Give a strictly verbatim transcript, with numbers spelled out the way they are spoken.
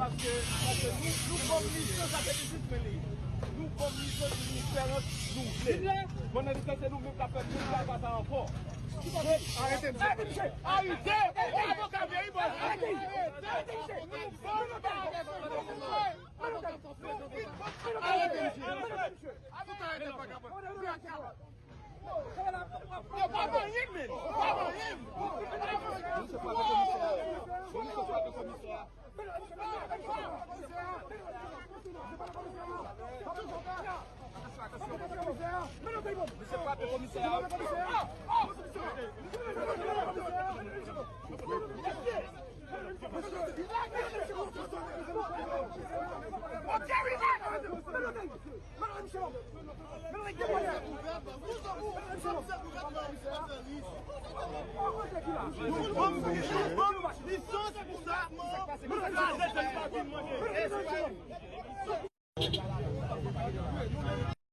Paske, paske nou, nou ban m lisans ak Epizis, men li. Nou ban m lisans, nou fè rans, nou vle. Pandan se tan, se nou menm k ap fè menm bagay sa ankò. Arete misye! Arete! Avoka vyeyi bòs! Arete misye! Arete misye! Arete misye! Arete misye! Yo, pa manyen, men! Pa manyen! Misye frape komisè a. Misye frape komisè a. Misye frape komisè a.